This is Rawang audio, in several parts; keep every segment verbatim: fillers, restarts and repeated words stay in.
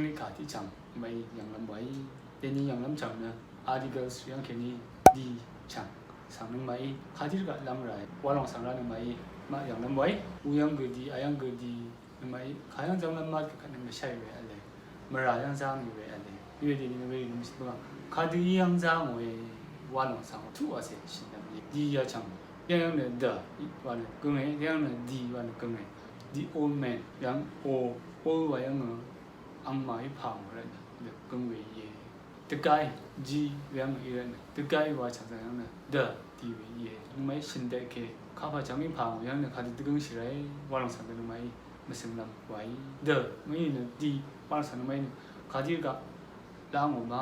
Nøngmaqí kà tiqchv̀ng nøngmaqí yv̀nglv́m wàí. Dèní yv̀nglv́m chv̀ng nø articles yv́ng kèní di chv̀ng svng nøngmaqí kàdí rvgaq lv́m ràe. Wa lòng svng rá nøngmaqí maq yv̀nglv́m wàí. U yv́ng gø di, a yv́ng gø di, nøngmaqí kà yv́ng zá lv́m maq gø kvt nøngmaqí shàì we v̄le. Mvrà yv́ng zá ngì we v̄le. Íwe dèní nøngmaqí rvgaq mvsvng bøngà kàdí yv́ng zá ngòe wa lòng svng tuq wàcè shìnlv́m íe. Di yachv̀ng yv́ng nø dø wa nø gønge, yv́ng nø di wa nø gønge. The old man yv́ng o, old wa yv́ng nø angmaqí pà ngò rvtnø dø gøng we íe. Dvgái ji we yv́ng nø í rvtnø dvgái wa chv̀ng yv́ng nø dø di we íe. Nøngmaqí shø̀n dèke kapà chv̀ngí pà ngò yv́ng nø kàdø dvgøngshì ràe wa lòng svng dø nøngmaqí mvsø̀nglv́m wàí. Dø mø̀í nø di wa lòng svng nøngmaqí nø kàdí rvgaq lá ngò ma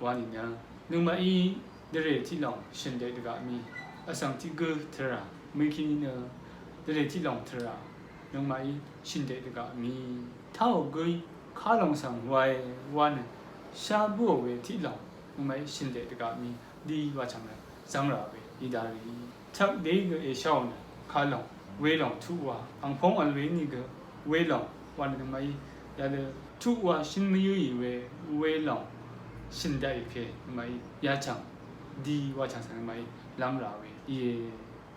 wa nìnø nøngmaqí dvrè tiq lòng shø̀n dèk dvgaq mì. Vsvng tiq gø tvrà mø̀í kèní nø dvrè tiq lòng tvrà nøngmaqí shø̀n dèk dvgaq mì. Táò gøí kà lòng svng wae wa nø shá bǿò we tiq lòng nøngmaqí shø̀n dèk dvgaq mì. Di wa chv̀ng nø zv́ng rà we í dá rì. Chvk dèí gø èsháò nø kà lòng we lòng tuq wa angpóng vl we nìgø we lòng wa nø nøngmaqí yadø tuq wa shø̀n mvyǿì we we lòng shø̀n daqì ke nøngmaqí yachv̀ng di wa chv̀ng svng nøngmaqí lv́m rà we íe.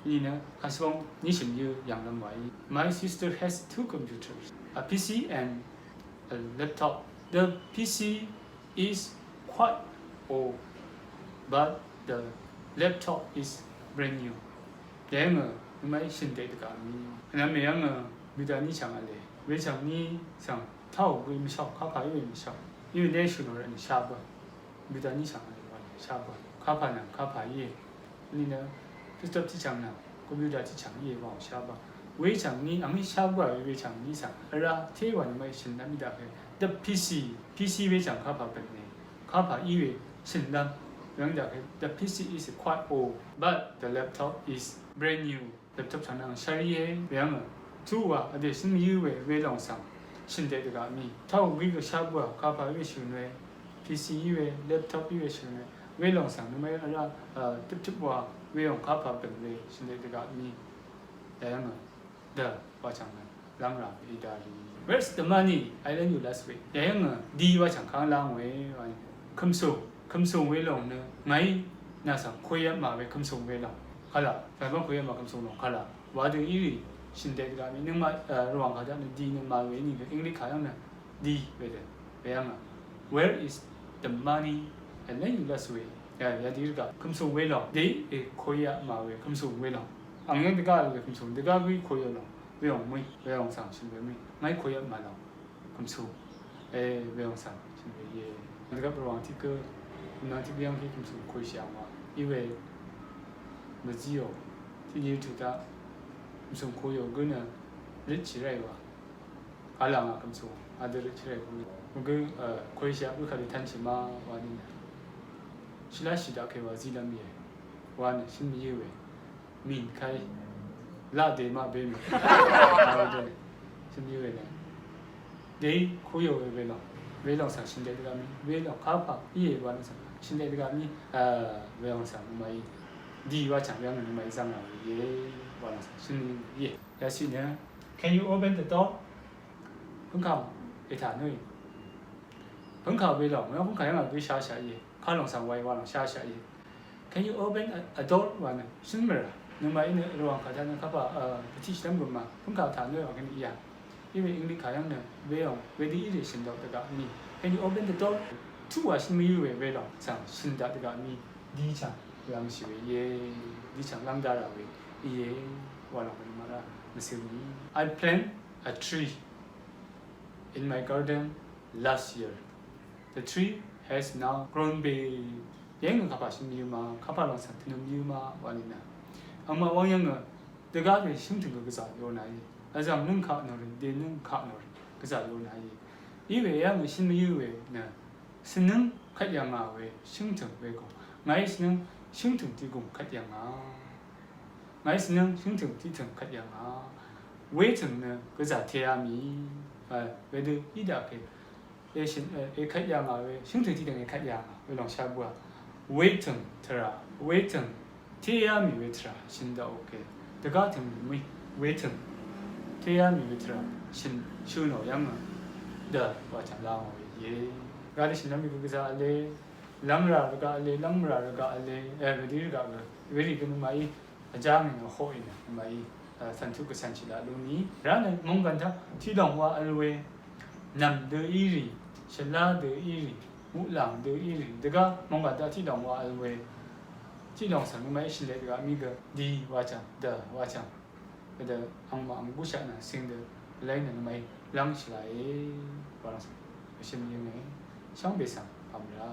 Í nø kàsvng ní shø̀n yǿ yv̀nglv́m wàí. My sister has two computers, a P C and a laptop. The P C is quite old, but the laptop is brand new. Dèngø nøngmaqí shø̀n dèk dvgaq mì. Vnvm mèyv́ngø bø̀dà ní chv̀ng v̄le. Wechv̀ng ní svng táò gø mvshaò kapà íwe mvshaò. Íwe dèí shø̀n ò rvtnø shá bǿà. Bø̀dà ní chv̀ng v̄le wa nø shá bǿà. Kapà nvng kapà íe. Nìnø desktop tiqchv̀ng nvng computer tiqchv̀ng íe wa ò shá bǿà. Wechv̀ng ní angí shá bǿà we wechv̀ng ní svng vrá té wa nøngmaqí shø̀n lv́m í daqe. The P C, P C wechv̀ng kapà bø̀n ne. Kapà í we shø̀n lv́m. Weng daqe, the P C is quite old, but the laptop is brand new. Laptop chv̀ng nvng shv́r íe. Weyv́ngø tuq wa vdè shø̀n mvyǿ we we lòng svng shø̀n dèk dvgaq mì. Táò gøí gø shá bǿà kapà í we shø̀n we. P C í we, laptop í we shø̀n we. We lòng svng nøngmaqí vrá, a, tøptøp wa we lòng kapà bø̀n we shø̀n dèk dvgaq mì. Yayv́ngø dø wa chv̀ng nø lv́m rà we í dá rì. Where's the money I lent you last week? Yayv́ngø di wa chv̀ng kang lang we wa nì. Kø̀msùng, kø̀msùng we lòng nø ngàí nà svng koyvp mà we kø̀msùng we lòng. Kàlà, Rvbvng koyvp mà kø̀msùng lòng kàlà. Wa dø í rì shø̀n dèk dvgaq mì nøngmaq, a, Rvwàng kà daq nø di nø mà we nìgø English kà yv́ng nø di we dø. Weyv́ngø where is the money I lent you last week? Ya, yadø í rvgaq kø̀msùng we lòng. Dèí, e, koyvp mà we kø̀msùng we lòng. Ang yv́ng dvgá we kø̀msùng dvgá gø í koyvp lòng. We lòng mø̀í, we lòng svng shø̀n we mø̀í. Ngàí koyvp mà lòng. Kø̀msùng. E, we lòng svng shø̀n we íe. Dvgvp Rvwàng tiq gø, nvng tiq gø yv́ng kí kø̀msùng koyshì ang wa. Í we mvzíò. Tiq ni tuq taq kø̀msùng koyò gø nø røtshì ráì wa. Vl angà kø̀msùng adø røtshì ráì wa. Gø, e, koyshì aq gø kàdø tanshì ma wa nìnø. Shvlashì daqkè wa zílv́m íe. Wa nø shø̀n mvyǿ we. Mìn kay. Laq dè maq be mìn. Shø̀n mvyǿ we nø. Dèí koyò we we lòng. We lòng svng shø̀n dèk dvgaq mì. We lòng kapà íe wa lòng svng shø̀n dèk dvgaq mì. A, we lòng svng nøngmaqí di wa chv̀ng we yv́ng nøngmaqí zv́ng rà we íe. Wa lòng svng shø̀n mvyǿ we íe. Yashì nø. Can you open the door? Pv́ngkà ètà nø. Pv́ngkà we lòng, we pv́ngkà yv́ng a gø shashaq íe. Kà lòng svng wa í wa lòng shashaq íe. Can you open a, a door? Wa nø shø̀n mvrà. Nøngmaqí nø Rvwàng kà daq nø kapà, a, pvtiq shvlv́m gø ma. Pv́ngkà taq nø wa gø nø íe. Í we English kà yv́ng nø we ong, wedø í rì shø̀n daq dvgaq mì. Can you open the door? Tuq wa shø̀n mvyǿ we we lòng svng shø̀n daq dvgaq mì. Di chv̀ng lv́ngshì we íe. Di chv̀ng lv́ng dá rà we íe. Wa lòng gø nø mvrà mvsø̀ mì. I plant a tree in my garden last year. The tree has now grown big. Yayv́ng kapà shø̀n mvyǿ ma, kapà lòng svng tvnø mvyǿ ma wa nìnø. Angmaq wvng yv́ngø dvgá we shø̀ngtø̀ng gø gvzà yonàí. Vzv̀ng nǿng kaq nò rì, dènǿng kaq nò rì, gvzà yonàí. Í we yv́ngø shø̀n mvyǿ we nø svnǿng kvt yv̀ngà we shø̀ngtø̀ng we gùng. Ngàí svnǿng shø̀ngtø̀ng tiq gùng kvt yv̀ngà. Ngàí svnǿng shø̀ngtø̀ng tiq tø̀ng kvt yv̀ngà. Wetø̀ng nø gvzà teá mì. Wedø í daqkè. Eshø̀n, e, ekvt yà ngà we, shø̀ngtø̀ng tiqdv̀ng ekvt yà ngà we lòng shá bǿà. Wetø̀ng tvrà, wetø̀ng téyá mì we tvrà shø̀n daqò ke. Dvgá tø̀ng mø̀í, wetø̀ng téyá mì we tvrà shø̀n shø̀n ò yv́ngø dø wa chv̀ng lá ngò we. Ye. Gvdø shìnv́m gø gvzà vle, lv́ng rà rvgaq vle, lv́ng rà rvgaq vle, e, vdí rvgaq gø, werì gø nvmaqí, vjá ngì nø hoqì nø nvmaqí, e, cv̀ntuq gvcv̀n shìlaq lú nì. Rá nø mònggàn taq, tiqdòng wa vl we, nv̀m dø í rì, shvlá dø í rì, muqlàng dø í rì, dvgá mònggàn taq tiqdòng wa vl we, tiqdòng svng nvmaqí shvlè dvgaq mí gø, dì wa chv̀ng, dø wa chv̀ng. Gvdø angmaq ang gúshaq nø sing dø, vlé nø nvmaqí, lv́ng shìlaqe, wa lv́ng svng, vshø̀m yønge, shvngbe svng, pàmvrá.